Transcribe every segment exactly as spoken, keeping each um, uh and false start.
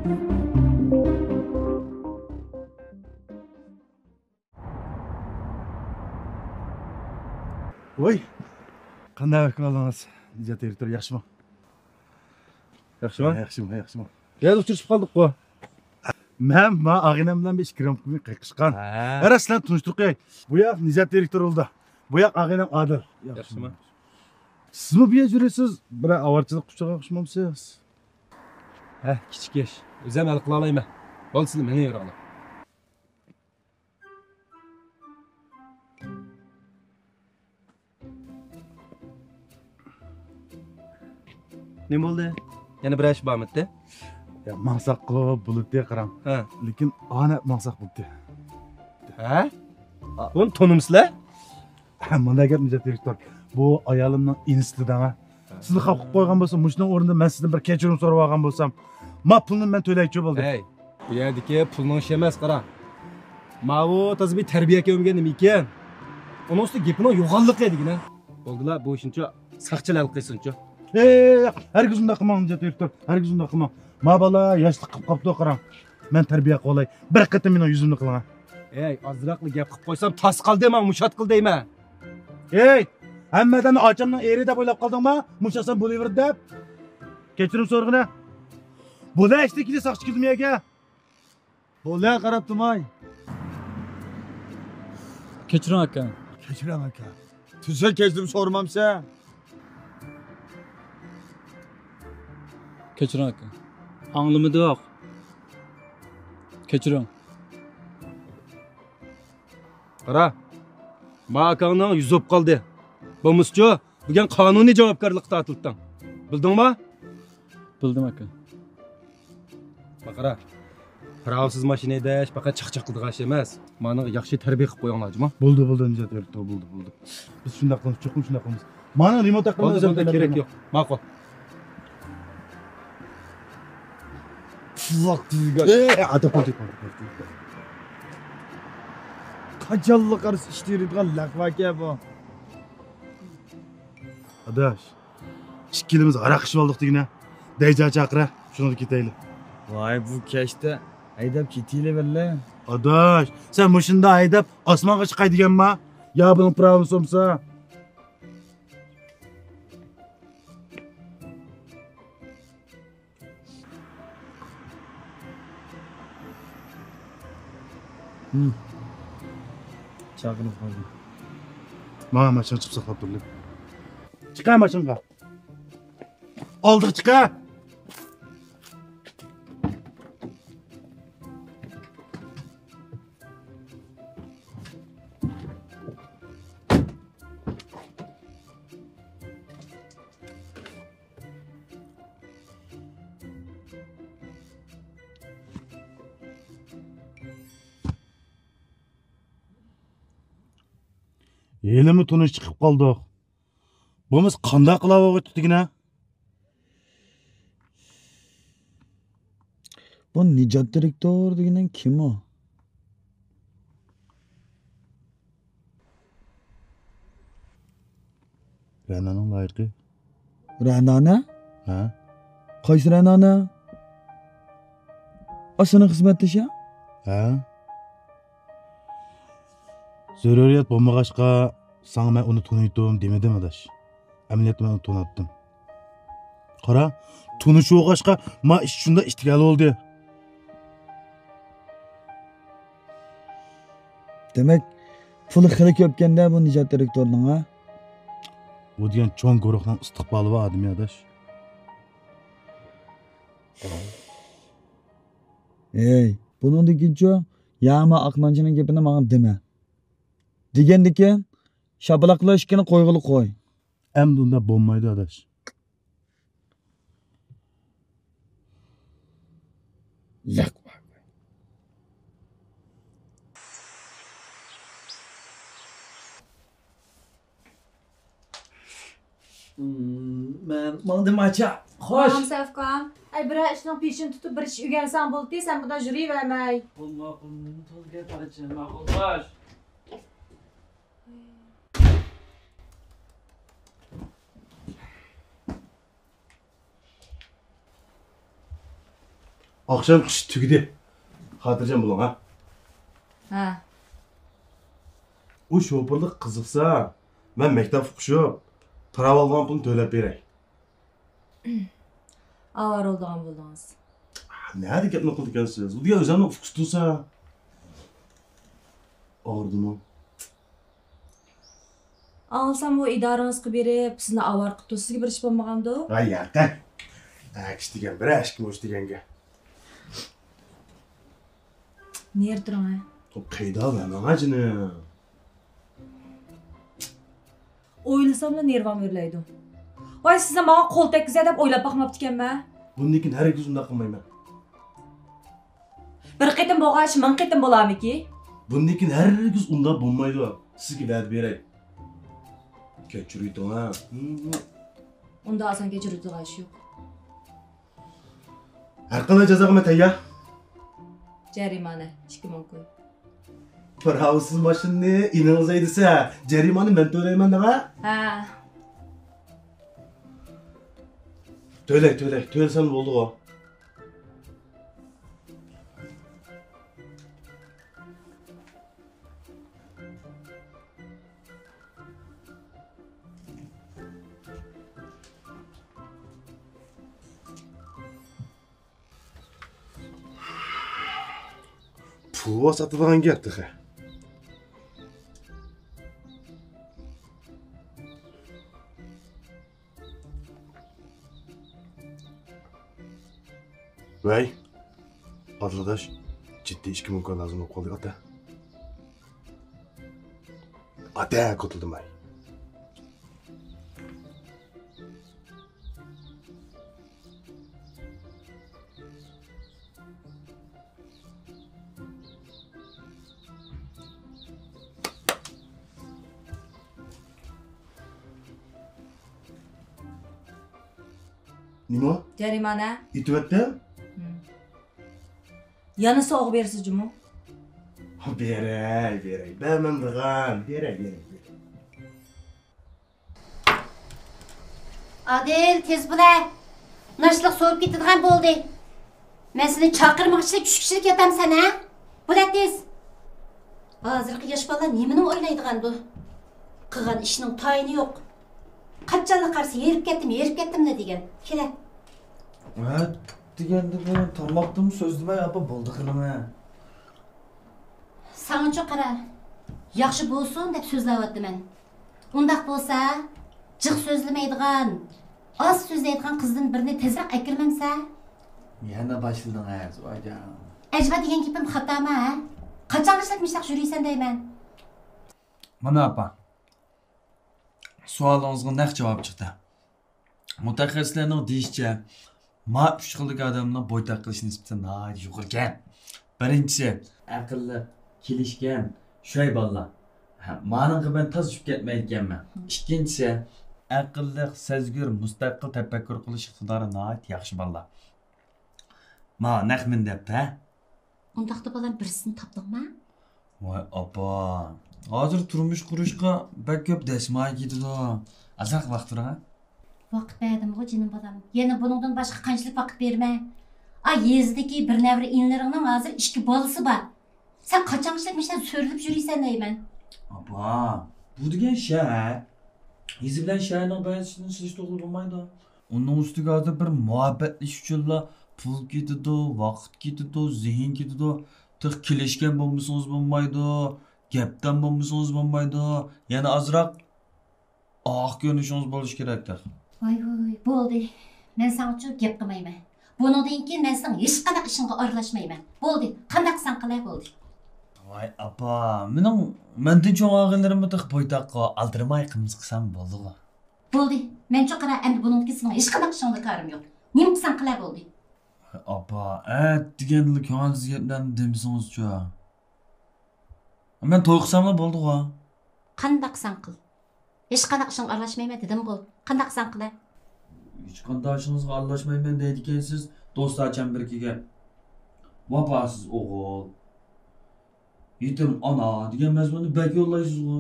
ۋاي، قانداق ئەھۋالىڭىز، نىجات دىرېكتور، ياخشىمۇ؟ ياخشىمۇ؟ ياخشىمۇ، ياخشىمۇ؟ يەنە ئۇچرىشىپ قالدۇققۇ. مەن ما ئاغىنەم بىلەن بىر ئىككى رامكىنى قېقىشقان. ھە. راست، سىلەرنى تونۇشتۇرۇپ قوياي. بۇ ياق نىجات دىرېكتور بولدى. بۇ ياق ئاغىنەم ئادىل. ياخشىمۇ؟ سىزمۇ بۇ يەردە يۈرىسىز، بىرەر ئاۋارىچىلىققا ئۇچرىغان ئوخشىمامسىز؟ ھە، كىچىك ئىش. ئۆزۈم ھەل قىلالايمەن. بولسىلا، مېڭىۋېرىڭلار. نېمە بولدى؟ يەنە بىرەر ئىش بارمىتى؟ يا، ماڭساققۇ بولىدۇ، قاراڭ. ھە. لېكىن ئانە ماڭساق بولىدۇ. ھە؟ بۇنى تونۇمسىلەر؟ ھە، مۇنداق گەپ، نىجات دىرېكتور. بۇ ئايالىمنىڭ ئىنىسى دەڭە. سىزنى خاپا قىلىپ قويغان بولسام، مۇشۇنىڭ ئورنىدا مەن سىزدىن بىر كەچۈرۈم سوراپ ئالغان بولسام، ما پۇلنى مەن تۆلەيچۇ بولدى. ھەي، بۇ يەردىكى پۇلنىڭ ئىشى ئەمەس، قارا. ماۋۇ تازا بىر تەربىيە كۆرمىگەن نېمە ئىكەن؟ ئۇنىڭ ئۈستىگە گېپىنىڭ يوغانلىقى دېگىنە. بولدىلا، بۇ ئىشنىچۇ ساقچىلار ھەل قىلسۇنچۇ. ھەي، ھەرگىز ئۇنداق قىلماڭ، نىجات دىرېكتور، ھەرگىز ئۇنداق قىلماڭ. ما بالا ياشلىق قىلىپ قاپتۇ، قاراڭ. مەن تەربىيە قىلىۋالاي. بىر قېتىم مېنىڭ يۈزۈمنى قىلىڭا. ھەي، ئازراقلا گەپ قىلىپ قويسام، تاس قالدى، ماڭا مۇشات قىل دەيمەن. ھەي، ھەممە ئادەمنى ئاچامنىڭ ئېرى دەپ ئويلاپ قالدىڭما؟ مۇشۇ ئاسان بولۇۋېرىدۇ دەپ. كەچۈرۈم سورىغىنە. بولە، ئىشتىن كېيىن ساقچى كېلىدۇ مۇ يەرگە؟ بولە، قاراپ تۇرماي. كەچۈرۈڭ ئاكا. كەچۈرۈڭ ئاكا. تۈزۈك كەچۈرۈم سورىمامسەن؟ كەچۈرۈڭ ئاكا. ئاڭلىمىدۇق. كەچۈرۈڭ. قارا، ما ئاكاڭنىڭ يۈزى بولۇپ قالدى. بولمىسىچۇ، بۈگۈن قانۇنىي جاۋابكارلىققا تارتىلدىڭ. بىلدىڭما؟ بىلدىم ئاكا. ما قارا، پىراۋسىز ماشىنا ھەيدەش پەقەت چاقچاق قىلىدىغان ئىش ئەمەس. مانىڭغا ياخشى تەربىيە قىلىپ قويۇڭلار، جۇمۇ. بولدى، بولدى، نىجات دىرېكتور، بولدى، بولدى. بىز شۇنداق قىلىمىز، چوقۇم شۇنداق قىلىمىز. مانا رېمونت ھەققىدە بولدى، ئۆزۈم بولدى، تەلەپ كېرەك قىلىمەن. يوق. ماقۇل. پۇلاق دېگەن. ئەي، ئاتا پۇل دېگەن. قاچانلا قارىسا ئىشتە يۈرىدىغان لەقۋاكەن بۇ. ئاداش، ئىككىلىمىز ھاراق ئىچىۋالدۇق دېگىنە. دەيجا چاقىرە، شۇنىڭدا كېتەيلى. ۋاي، بۇ كەچتە ھەيدەپ كېتەيلى بىللە. ئاداش، سەن مۇشۇنداق ھەيدەپ ئاسمانغا چىقاي دېگەنما؟ يا بۇنىڭ پىراۋىنى سومسا. چاقىرىپ قالدىم. ماڭا ماشىنا چىقىپ ساقلاپ تۇرلى. چىقە ماشىنىغا. ئالدىغا چىقە. ھېلىمۇ تونۇش چىقىپ قالدۇق. بولمىسا قانداق قىلاۋاتىدىكىنە؟ بۇ نىجات دىرېكتور دېگىنىڭ كىم ئۇ؟ رەنانىڭ لايىقى. رەنانە؟ ھە؟ قايسى رەنانە؟ ئاشۇنىڭ خىزمەتدىشى؟ ھە؟ زۆرۈرىيەت بولمىغاچقا، ساڭا مەن ئۇنى تونۇيتتۇم دېمىدىم، ئاداش. ئەمەلىيەتتە مەن ئۇنى تونۇتتۇم. قارا، تونۇشۇۋالغاچقا، ما ئىش شۇنداق ئىتتىك ھەل بولدى. دېمەك، پۇلى خېلى كۆپكەندە بۇ نىجات دىرېكتورنىڭ، ھە؟ ئۇ دېگەن چوڭ گۇرۇھنىڭ ئىستىقبالى بار ئادىمى، ئاداش. ھەي، بۇنىڭدىن كېيىنچۇ، يا ما ئاقنانچىنىڭ گېپىنى ماڭا دېمە. دېگەندىكىن، شاپىلاقلار ئىككىنى قويغىلى قوي. ئەمدى ئۇنداق بولمايدۇ، ئاداش. ياق. مەن ماڭدىم، ئاچا. خوش. ماڭسەن ئۇكام. ئەي، بىرەر ئىشنىڭ پېشىنى تۇتۇپ، بىر ئىش ئۆگەنسەڭ بولدى، سەن بۇنداق يۈرۈۋەرمەي. بولدى، ماقۇل، تولا گەپ، ئاچا، ماقۇل، خوش. ئاخشامقى ئىش تۈگىدى. خاتىرجەم بولۇڭ، ھە؟ ھە. ئۇ شوپۇرلۇق قىزىقسا، مەن مەكتەپ ئوقۇشۇپ، پىراۋ ئالغان پۇلنى تۆلەپ بېرەي. ئاۋارە بولىدىغان بولدىڭىز. نەدە گەپنى قىلىدىكەنسىز؟ ئۇ دېگەن ئۆزۈمنىڭ ئۇكىسى تۇرسا. ئاغرىدىمۇ؟ ئاڭلىسام، ئۇ ئىدارىڭىزغا بېرىپ، سىزنى ئاۋارە قىلىپ تۇرسا، سىزگە بىر ئىش بولمىغاندۇ؟ ھاي، ياق. ئەكىش دېگەن بىر ئەشكىمۇش دېگەنگە. نېرى تۇرۇڭ، ھە. قەيدا ماڭا جېنىم. ئويلىساملا نېرۋام ئۆرلەيدۇ. ۋاي، سىزنى ماڭا قول تەگكۈزە دەپ ئويلاپ باقماپتىكەنمەن. بۇندىن كېيىن ھەرگىز ئۇنداق قىلمايمەن. بىر قېتىم بولغاچ، مىڭ قېتىم بولارمىكى؟ بۇندىن كېيىن ھەرگىز ئۇنداق بولمايدۇ. سىزگە ۋەدە بېرەي. كەچۈرۈۋېتىڭ، ھە. ئۇنداق ئاسان كەچۈرۈۋېتىدىغان ئىش يوق. ھەرقانداق جازاغا مەن تەييار. جەرىمانە، ئىككى مىڭ كوي. پىراۋسىز ماشىنىنى ئىنىڭىز ھەيدىسە، جەرىمانە مەن تۆلەيمەن دەڭە. ھە. تۆلەي، تۆلەي، تۆلىسەم بولدىغۇ. پۇل ساتىدىغان گەپ تېخى. ۋەي، ئادىل ئاداش، جىددىي ئىككى مىڭ كوي لازىم بولۇپ قالدى، ئاتا. ئاتا، قۇتۇلدۇم ھەي. نېمە؟ جەرىمانە. ئېتىۋەتتىم. ھىم. يەنە سوغا بېرىسىز جۇمۇ. بېرەي، بېرەي. بەرمەمدىغان. بېرەي، بېرەي، بېرەي. ئادىل، تېز بولە. ناشتىلىق سوۋۇپ كېتىدىغان بولدى. مەن سېنى چاقىرمىغۇچىلا چۈشكۈچىلىك ياتامسەن، ھە؟ بولە تېز. ھازىرقى ياش بالىلار نېمىنى ئويلايدىغاندۇ؟ قىلغان ئىشىنىڭ تايىنى يوق. قاچانلا قارىسا، ھېرىپ كەتتىم، ھېرىپ كەتتىم دېگەن. كېلە. ھە، دېگەندىمۇ، تاماقتىمۇ سۆزلىمەي، ئاپا، بولدى قىلىمەن. ساڭىچۇ قارا، ياخشى بولسۇن دەپ سۆزلەۋاتىمەن. ئۇنداق بولسا، جىق سۆزلىمەيدىغان، ئاز سۆزلەيدىغان قىزدىن بىرنى تېزرەك ئەكىرمەمسە؟ يەنە باشلىدىڭ ھە، زۇۋايجان. ئەجەبا دېگەن گېپىم خاتامۇ، ھە؟ قاچانغىچە مۇشۇنداق يۈرىسەن دەيمەن. مانا ئاپا، سوئالىڭىزغا نەق جاۋاب چىقتى. مۇتەخەسسىسلەرنىڭ دېيىشىچە، ما ئۈچ خىلدىكى ئادەمنىڭ بويتاق قىلىش نىسبىتى ناھايىتى يۇقىرىكەن. بىرىنچىسى، ئەقىللىق، كېلىشكەن، شۇ بالىلار. ھە، مانىڭغا مەن تازا چۈشۈپ كەتمەيدىكەنمەن. ئىككىنچىسى، ئەقىللىق، سەزگۈر، مۇستەقىل تەپەككۇر قىلىش ئىقتىدارى ناھايىتى ياخشى بالىلار. ما نەق مەن دەپتۇ، ھە؟ ئۇنداقتا بالام بىرسىنى تاپتىڭما؟ ۋاي ئاپا، ھازىر تۇرمۇش قۇرۇشقا بەك كۆپ دەسمايە كېتىدۇ. ئازراق ۋاقىت بېرىڭ، ھە؟ ۋاقىت بەردىمغۇ جېنىم بالام. يەنە بۇنىڭدىن باشقا قانچىلىك ۋاقىت بېرىمەن؟ ئا، يېزىدىكى بىر نەۋرە ئىنىلىرىڭنىڭ ھازىر ئىككى بالىسى بار. سەن قاچانغىچە مۇشۇنداق سۆرىلىپ يۈرىسەن دەيمەن. ئاپا، بۇ دېگەن شەھەر. يېزا بىلەن شەھەرنىڭ بەزىسىنى سېلىشتۇرغىلى بولمايدۇ. ئۇنىڭ ئۈستىگە ھازىر بىر مۇھەببەتلىشىش ئۈچۈنلا پۇل كېتىدۇ، ۋاقىت كېتىدۇ، زېھىن كېتىدۇ. تېخى كېلىشكەن بولمىسىڭىز بولمايدۇ، گەپدان بولمىسىڭىز بولمايدۇ. يەنە ئازراق ئاق كۆرۈنۈشىڭىز بولۇشى كېرەك تېخى. ۋاي ۋاي، بولدى. مەن ساڭىچۇ گەپ قىلمايمەن. بۇنىڭدىن كېيىن مەن سېنىڭ ھېچقانداق ئىشىڭغا ئارىلاشمايمەن. بولدى، قانداق قىلساڭ قىلە، بولدى. ۋاي ئاپا، مېنىڭ مەندىن چوڭ ئاغىنىلىرىممۇ تېخى بويتاققۇ، ئالدىرىماي قىمىز قىلسام بولدىغۇ. بولدى، مەنچۇ قارا، ئەمدى بۇنىڭدىن كېيىن سېنىڭ ھېچقانداق ئىشىڭدا كارىم يوق. نېمە قىلساڭ قىلە، بولدى. ۋاي ئاپا، ئەتە دېگەندىلا كۆڭۈلسىز گەپلەرنى دېمىسىڭىزچۇ. مەن توي قىلساملا بولدىغۇ. قانداق قىلساڭ قىل. ھېچقانداق ئىشىڭغا ئارىلاشمايمەن دېدىمغۇ. قانداق قىلساڭ قىلە. ھېچقانداق ئىشىڭىزغا ئارىلاشمايمەن دەيدىكەنسىز، دوستلار چەمبىرىكىگە. ۋاپاسىز ئوغۇل، يېتىم ئانا دېگەن مەزمۇننى بەك يوللايسىزغۇ.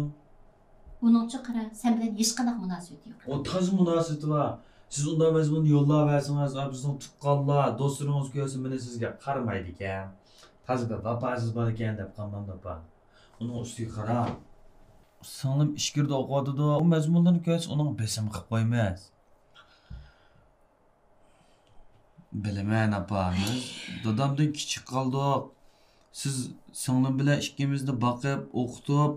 ئۇنىڭچۇ قارا، سەن بىلەن ھېچقانداق مۇناسىۋىتى يوق. ئۇ تازا مۇناسىۋىتى بار. سىز ئۇنداق مەزمۇننى يوللاۋەرسىڭىز، ئا، بىزنىڭ تۇغقانلار، دوستلىرىڭىز كۆرسە مېنى سىزگە قارىمايدىكەن. تازا بىر ۋاپاسىز بار ئىكەن دەپ قالمامدۇ ئاپا؟ ئۇنىڭ ئۈستىگە قارا. سىڭلىم ئىچكىرىدە ئوقۇۋاتىدۇ. ئۇ مەزمۇنلىرىنى كۆرسە ئۇنىڭغا بېسىم قىلىپ قويىمىز. بىلىمەن ئاپا، بىز دادامدىن كىچىك قالدۇق. سىز سىڭلىم بىلەن ئىككىمىزنى باقىپ، ئوقۇتۇپ،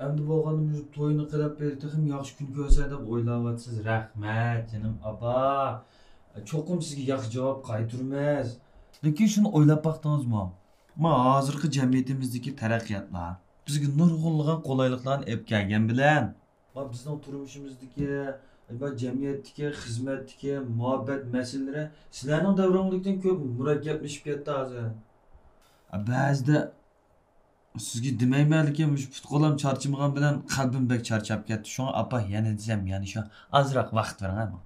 ئەمدى بولغاندا مۇشۇ توينى قىلىپ بېرىپ تېخىمۇ ياخشى كۈن كۆرسە دەپ ئويلاۋاتىسىز. رەھمەت جېنىم ئاپا. چوقۇم سىزگە ياخشى جاۋاب قايتۇرىمىز. لېكىن شۇنى ئويلاپ باقتىڭىزمۇ؟ ما ھازىرقى جەمئىيىتىمىزدىكى تەرەققىياتلار بىزگە نۇرغۇنلىغان قولايلىقلارنى ئېلىپ كەلگەن بىلەن، ما بىزنىڭ تۇرمۇشىمىزدىكى، ما جەمئىيەتتىكى، خىزمەتتىكى مۇھەببەت مەسىلىلىرى سىلەرنىڭ دەۋرىڭلىكتىن كۆپ مۇرەككەپلىشىپ كەتتى ھازىر. بەزىدە سىزگە دېمەيمەن، لېكىن مۇشۇ پۇت-قولام چارچىمىغان بىلەن قەلبىم بەك چارچاپ كەتتى. شۇڭا ئاپا يەنە دېسەم، يەنە شۇ ئازراق ۋاقىت بېرىڭە ماڭا.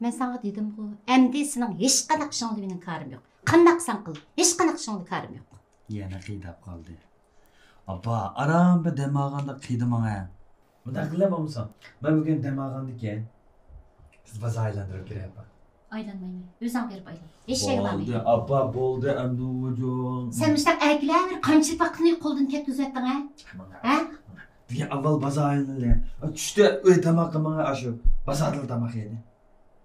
مەن ساڭا دېدىمغۇ، ئەمدى سېنىڭ ھېچقانداق ئىشىڭ بىلەن مېنىڭ كارىم يوق. قانداق سەن قىل، ھېچقانداق ئىشىڭ بىلەن كارىم يوق. يەنە قىيداپ قالدى. ئاپا، ئاران بىر دەم ئالغاندا قىيدىماڭە. مۇنداق قىلە بولمىسا، مەن بۈگۈن دەم ئالغاندىكىن سىز بازار ئايلاندۇرۇپ كىرەي ئاپا. ئايلانمايمەن. ئۆزۈڭ بېرىپ ئايلان. ھېچ يەرگە بارمايمەن. بولدى ئاپا، بولدى ئەمدى ئۇجۇن. سەن مۇشۇنداق ئەركىلەۋېرىپ قانچىلىك ۋاقىتنى قولدىن كەتكۈزۈۋەتتىڭ ھە؟ ھە؟ بۈگۈن ئاۋۋال بازار ئايلىنىلى. چۈشتە ئۆي تامىقى ماڭا ئاشۇ بازاردىلا تاماق يەيلى.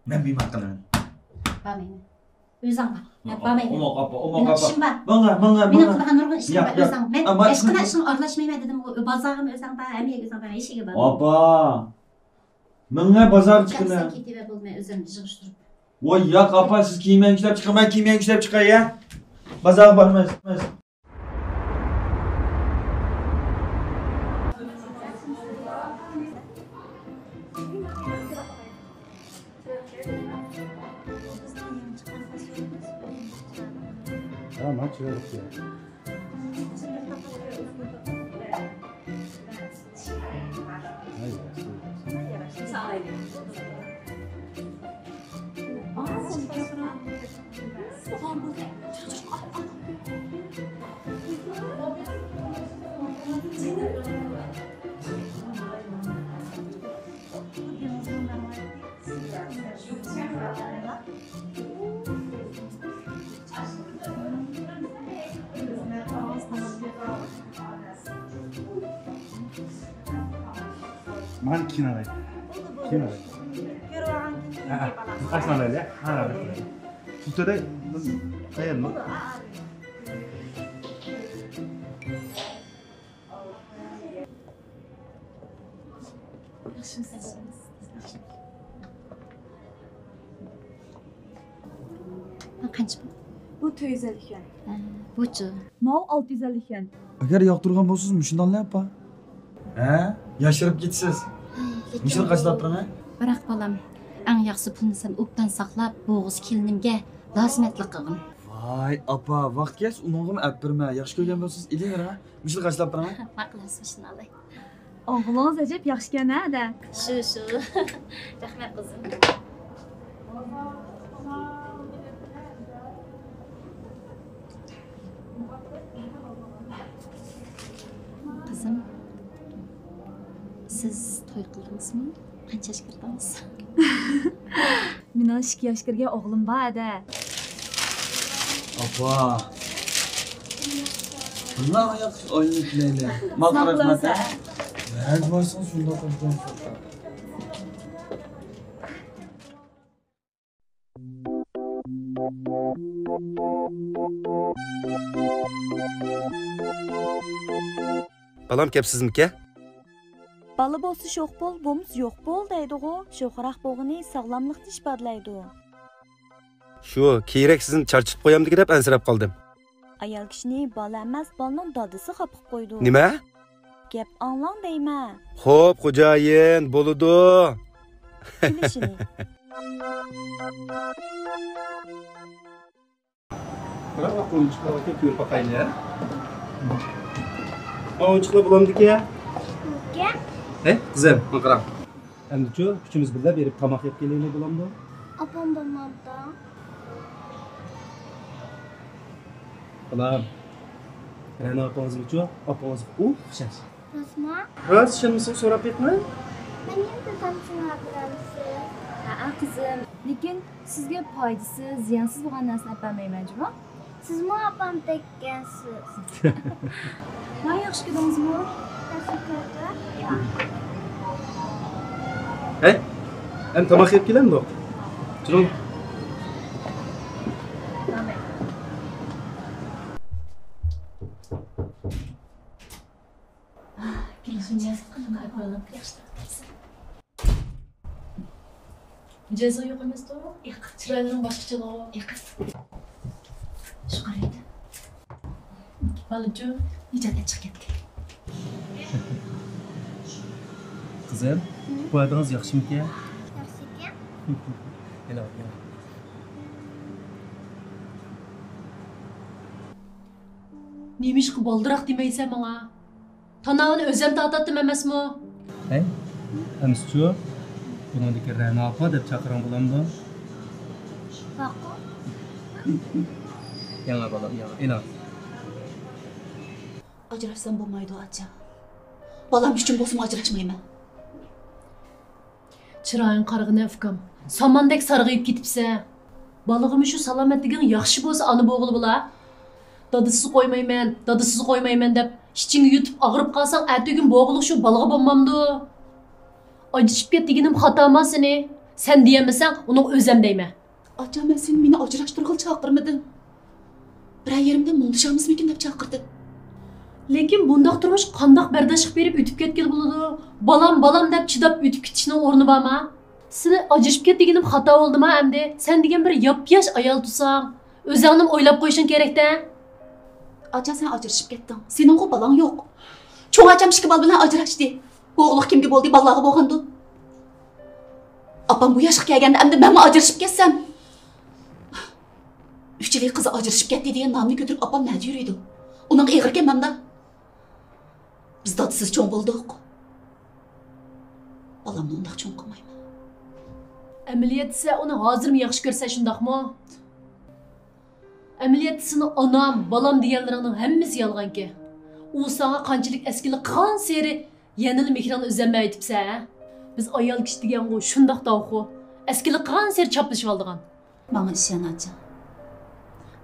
مەن بىمار قىلىمەن. بارمايمەن. ئۆزۈڭ بار. مەن بارمايمەن. ئوماق ئاپا، ئوماق ئاپا. مېنىڭ ئىشىم بار. ماڭا، ماڭا، مېنىڭ قىلىدىغان نۇرغۇن ئىشلىرىم بار. ئۆزۈڭ. مەن ھېچقانداق ئىشىڭغا ئارىلاشمايمەن دېدىمغۇ. بازارغىمۇ ئۆزۈڭ بار، ھەممە يەرگە ئۆزۈڭ بار. ھېچ يېرىگە بارما. ئاپا، ماڭا بازارغا چىقىمەن. سەن كېتىۋەر، بولدى، مەن ئۆزۈم يىغىشتۇرۇپ. ۋاي ياق ئاپا، سىز كىيىم يېڭىشلەپ چىقىڭ، مەن كىيىم يېڭىشلەپ چىقاي يا. بازارغا بارىمىز. ھە، مانا چىرايلىق. مانا كىيىنىۋېرەي. كىيىنىۋېرەي. ھە، ھە. قاچىلاۋېرەيلى. ھە، ھە. تۇتۇۋېرەي. قايەرنى؟ ياخشىمۇسىز؟ قانچە بۇ؟ بۇ تۆت يۈز ئەللىك يۈەن. ھە، بۇچۇ؟ ماۋۇ ئالتە يۈز ئەللىك يۈەن. ئەگەر ياقتۇرغان بولسىڭىز مۇشۇنداقلا ئاپا. ھە؟ ياشىرىپ كېتىسىز. مۇشۇنى قاچىلاپ بېرىڭە. بىراق بالام، ئەڭ ياخشىسى پۇلنى سەن ئوبدان ساقلاپ، بوغۇز كېلىنىمگە لازىمەتلىك قىلغىن. ۋاي ئاپا، ۋاقىت كەلسە ئۇنىڭغىمۇ ئەپ بېرىمەن. ياخشى كۆرگەن بولسىڭىز ئېلىۋېرىڭە. مۇشۇنى قاچىلاپ بېرىڭە. ماقۇل، مۇشۇنى ئالاي. ئوغلىڭىز ئەجەب ياخشىكەن ھە دە. شۇ، شۇ. رەھمەت قىزىم. قىزىم، سىز توي قىلدىڭىزمۇ؟ قانچە ياش كىردىڭىز؟ مېنىڭ ئىككى ياش كىرگەن ئوغلۇم بار ھە دە. ئاپا. بۇنداق ياخشى ئايلىنىپ كېلەيلى. ماقۇل، رەھمەت. ھە، بارسىڭىز شۇنداق قىلىپ. بالام كەپسىزمىكە؟ بالا بولسا شوخ بول، بولمىسا يوق بول دەيدىغۇ. شوخراق بولغىنى ساغلاملىقنى ئىپادىلەيدۇ. شۇ، كېيىنرەك سىزنى چارچىتىپ قويامدىكى دەپ ئەنسىرەپ قالدىم. ئايال كىشىنى بالا ئەمەس، بالىنىڭ دادىسى خاپا قىلىپ قويىدۇ. نېمە؟ گەپ ئاڭلاڭ دەيمەن. خوپ، خوجايىن، بولىدۇ. كۈلۈشىنى. بىراق ئويۇنچۇقلارغا كۆرۈپ باقايلى. ئويۇنچۇقلار بولامدىكى؟ ھەي، قىزىم، ماڭا قاراڭ. ئەمدىچۇ، ئۈچىمىز بىللە بېرىپ تاماق يەپ كېلەيلى، بولامدۇ؟ ئاپام بولمامدا. بالام، رەنا ئاپىڭىزمۇچۇ؟ ئاپىڭىزغا ئوخشاش. راستمۇ؟ راست، ئىشەنمىسەڭ سوراپ بېقىڭە. مېنىڭ دادام شۇڭا بېرەمسىز؟ ھەئە، قىزىم. لېكىن سىزگە پايدىسىز، زىيانسىز بولغان نەرسىنى ئەپەرمەيمەن جۇمۇ. سىزمۇ ئاپامدەك ئىكەنسىز. ۋاي، ياخشى كېلدىڭىزمۇ؟ ياخشى كەلدىم. ھەي، ئەمدى تاماق يەپ كېلەمدۇق؟ جۇمۇ. كېلىشىم ياز قىلىمەن، ياخشى تارتىپسەن. مىجەزىڭ يوق ئەمەستۇ؟ ياق. چىرايلىرىڭ باشقىچىلىغۇ؟ ياق. شۇ قارايدۇ. بالىجۇ، نىجات ئەچىق كەتكەن. قىزىم، ئىپادىڭىز ياخشىمىكەن؟ ياخشىكەن. ھېلى، ھېلى. نېمىشقا بالدۇراق دېمەيسەن ماڭا؟ تاناۋىنى ئۆزۈم تارتاتتىم ئەمەسمۇ؟ ھەي، ئەمىسىچۇ، بۇنىڭدىكى رەنا ئاپا دەپ چاقىرىڭ بولامدۇ؟ ماقۇل. ياڭا بالام، ياڭا، ئېلىڭ. ئاجراشسام بولمايدۇ، ئاچا. بالام ئۈچۈن بولسىمۇ ئاجراشمايمەن. چىرايىڭ قارىغىنە ئۇكام، ساماندەك سارغىيىپ كېتىپسەن. بالىغىمۇ شۇ سالامەتلىكىڭ ياخشى بولسا ئانا بولغىلى بولا. دادىسىز قويمايمەن، دادىسىز قويمايمەن دەپ ئىچىڭگە يۇتۇپ ئاغرىپ قالساڭ ئەتىگۈن بولغۇلۇق شۇ بالىغا بولمامدۇ؟ ئاجرىشىپ كەت دېگىنىم خاتاما سېنى؟ سەن دېيەلمىسەڭ ئۇنىڭ ئۆزەم دەيمەن. ئاچا، مەن سېنى مېنى ئاجراشتۇرغىلى چاقىرمىدىم. بىرەر يېرىمدە مۇڭدىشارمىزمىكىن دەپ چاقىردىم. لېكىن بۇنداق تۇرمۇش قانداق بەرداشلىق بېرىپ ئۆتۈپ كەتكىلى بولىدۇ؟ بالام، بالام دەپ چىداپ ئۆتۈپ كېتىشنىڭ ئورنى بارما؟ سېنى ئاجرىشىپ كەت دېگىنىم خاتا بولدىما ئەمدى؟ سەن دېگەن بىر ياپياش ئايال تۇرساڭ، ئۆزۈڭنىمۇ ئويلاپ قويۇشۇڭ كېرەكتە. ئاچا، سەن ئاجرىشىپ كەتتىڭ. سېنىڭغۇ بالاڭ يوق. چوڭ ئاچام ئىككى بالا بىلەن ئاجراشتى. بۇ ئۇلۇغ كىمگە بولدى؟ بالىلارغا بولغاندۇ. ئاپام بۇ ياشقا كەلگەندە ئەمدى مەنمۇ ئاجرىشىپ كەتسەم. ئۈچىلى قىزى ئاجرىشىپ كەتتى دېگەن نامنى كۆتۈرۈپ ئاپام نەدە يۈرىدۇ؟ ئۇنىڭغا ئېغىركەن مەمدا. بىز دادىسىز چوڭ بولدۇق. بالامنى ئۇنداق چوڭ قىلمايمەن. ئەمەلىيەتتە سەن ئۇنى ھازىرمۇ ياخشى كۆرىسەن، شۇنداقمۇ؟ ئەمەلىيەتتە سېنىڭ ئانام، بالام دېگەنلىرىڭنىڭ ھەممىسى يالغانكەن. ئۇ ساڭا قانچىلىك ئەسكىلىك قىلغانسېرى يەنىلا مېھرىڭنى ئۈزەلمەي ئۆتۈپسەن، ھە؟ بىز ئايال كىشى دېگەنغۇ شۇنداق داۋخۇ. ئەسكىلىك قىلغانسېرى چاپلىشىۋالىدىغان. ماڭا ئىشەن، ئاچا.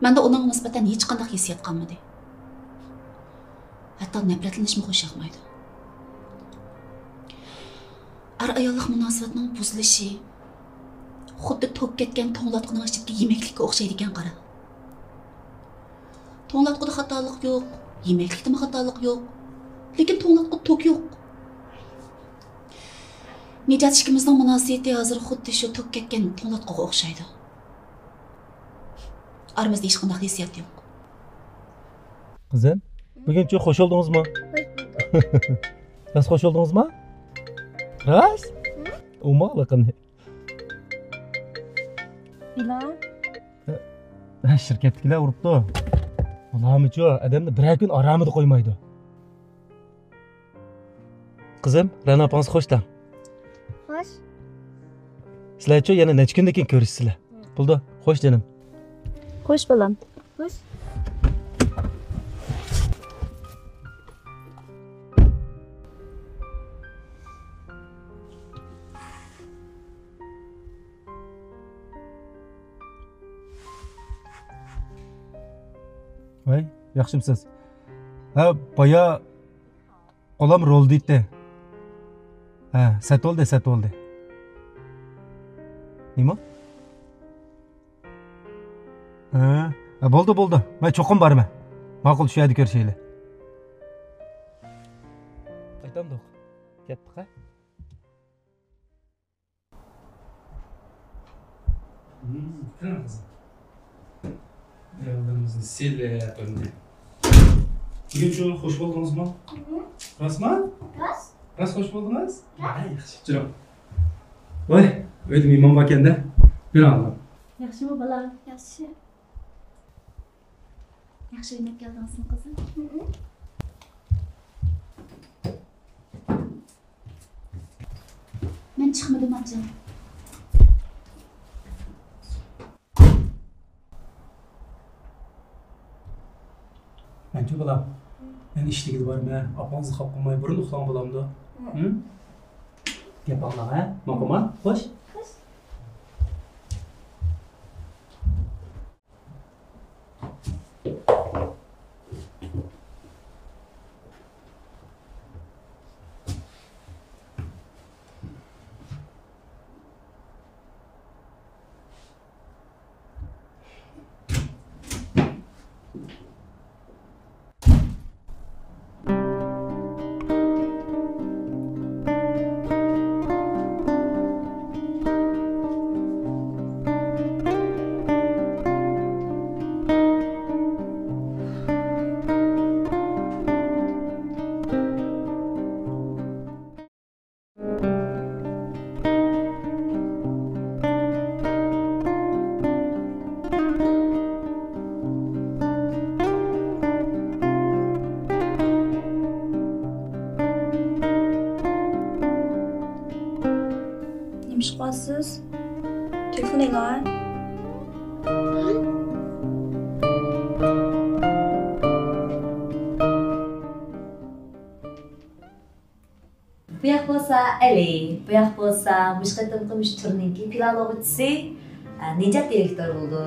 مەندە ئۇنىڭغا نىسبەتەن ھېچقانداق ھېسسىيات قالمىدى. ھەتتا نەپرەتلىنىشمۇ خۇش ياقمايدۇ. ئەر-ئاياللىق مۇناسىۋەتنىڭ بۇزۇلۇشى خۇددى توك كەتكەن توڭلاتقۇنىڭ ئىچىدىكى يېمەكلىككە ئوخشايدىكەن، قارا. توڭلاتقۇدا خاتالىق يوق، يېمەكلىكتىمۇ خاتالىق يوق. لېكىن توڭلاتقۇدا توك يوق. نىجات ئىككىمىزنىڭ مۇناسىۋىتى ھازىر خۇددى شۇ توك كەتكەن توڭلاتقۇغا ئوخشايدۇ. ئارىمىزدا ھېچقانداق ھېسسىيات يوق. قىزىم، بۈگۈنچۇ خوش بولدىڭىزمۇ؟ خوش بولدۇق. راست خوش بولدىڭىزمۇ؟ راست؟ ھە؟ ئۇماقلىقىنى. بىلال. ھە، شىركەتتىكىلەر ئۇرۇپتۇ. ئۇلارمۇچۇ ئادەمنى بىرەر كۈن ئارامىدا قويمايدۇ. قىزىم، رەنا ئاپىڭىزغا خوش دەڭ. خوش. سىلەرچۇ يەنە نەچچە كۈندىن كېيىن كۆرۈشىسىلەر. بولدى، خوش جېنىم. خوش بالام. خوش. ۋاي، ياخشىمسىز؟ ھە، بايا قولام رول دېيتتى. ھە، سەت بولدى، سەت بولدى. نېمە؟ ھە، ھە، بولدى، بولدى. مەن چوقۇم بارىمەن. ماقۇل، شۇ يەردە كۆرۈشەيلى. قايتامدۇق؟ كەتتۇق ھە؟ كىرىڭ قىزىم. ئاياللىرىمىزنى سىلەپ ئەمدى. بۈگۈنچۇ خوش بولدىڭىزمۇ؟ راستمۇ؟ راست. راست خوش بولدىڭىز؟ راست. ھە، ياخشى. جۇراڭ. ۋاي، ئۆيدە مېھمان باركەن-دە. بېرىڭ. ياخشىمۇ بالام؟ ياخشى. ياخشى ئۆينەپ كەلدىڭىزمۇ، قىزىم؟ مەن چىقمىدىم، ئاچا. مەنچۇ بالام، مەن ئىشلىگىلى بارىمەن. ئاپاڭىزنى خاپا قىلماي بۇرۇن ئۇخلاڭ، بولامدۇ؟ ھە؟ گەپ ئاڭلاڭ، ھە؟ ماقۇلما؟ خوش. نېمە ئىش قىلىۋاتىسىز؟ تېلېفون ئېلىڭ. بۇ ياق بولسا ئەلى، بۇ ياق بولسا مۇشۇ قېتىمقى مۇشۇ تۈرنىڭكى پىلانلىغۇچىسى، ئە، نىجات دىرېكتور بولىدۇ.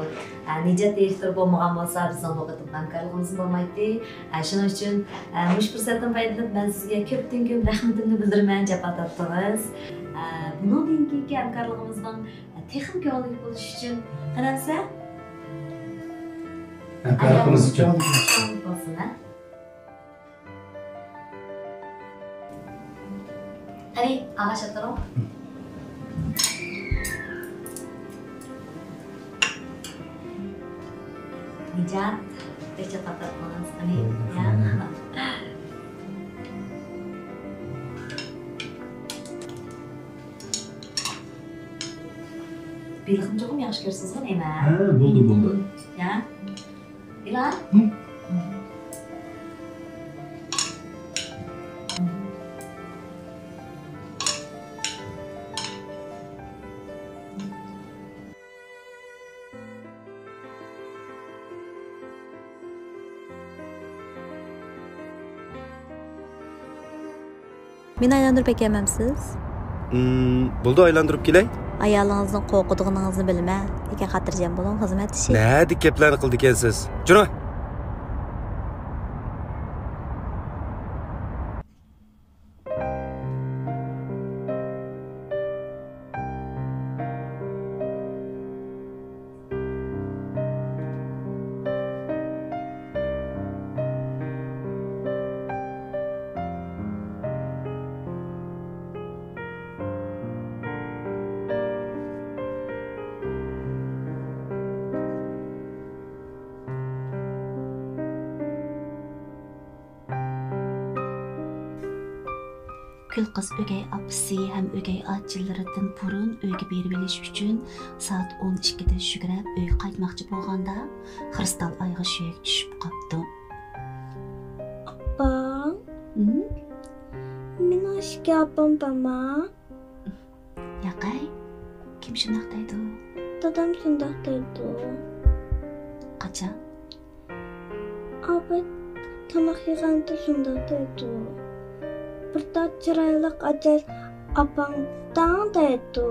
ئە، نىجات دىرېكتور بولمىغان بولسا، بىزنىڭ بۇ قېتىمقى ھەمكارلىقىمىز بولمايتتى. ئە، شۇنىڭ ئۈچۈن، ئە، مۇشۇ پۇرسەتتىن پايدىلىنىپ، مەن سىزگە كۆپتىن كۆپ رەھمىتىمنى بىلدۈرىمەن، جاپا تارتتىڭىز. ئە، بۇنىڭدىن كېيىنكى ھەمكارلىقىمىزنىڭ، ئە، تېخىمۇ كۆڭۈللۈك بولۇشى ئۈچۈن، قېنى ئەمىسە؟ ھەمكارلىقىمىز ئۈچۈن. كۆڭۈللۈك بولسۇن، ھە؟ قېنى، ئاغا شاتۇرۇڭ. نىجات، بەك چاتاق تارتمىغانسىز، قېنى. يا. بېلىقنى چوقۇم ياخشى كۆرىسىزغۇ، نېمە؟ ھە، بولدى، بولدى. يا. ئىلان؟ ھە؟ مېنى ئايلاندۇرۇپ ئەكەلمەمسىز؟ ھىم، بولدى، ئايلاندۇرۇپ كېلەي. ئايالىڭىزنىڭ قورقىدىغىنىڭىزنى بىلىمەن، لېكىن خاتىرجەم بولۇڭ، خىزمەت ئىشى. نەدىكى گەپلەرنى قىلىدىكەنسىز؟ جۇرۇڭ! گۈل قىز ئۆگەي ئاپىسى ھەم ئۆگەي ئاچىلىرىدىن بۇرۇن ئۆيگە بېرىۋېلىش ئۈچۈن سائەت ئون ئىككىدە يۈگۈرۈپ ئۆيگە قايتماقچى بولغاندا، خىرىستال ئايىغى سۆيەك چۈشۈپ قاپتۇ. ئاپا، ھىم؟ مېنىڭ ئىككى ئاپام بارما؟ ياقەي، كىم شۇنداق دەيدۇ؟ دادام شۇنداق دەيدۇ. قاچان؟ ئاۋات تاماق يېگەندە شۇنداق دەيدۇ. بىر تال چىرايلىق ئاجايىپ ئاپاڭ داڭ دەيدۇ.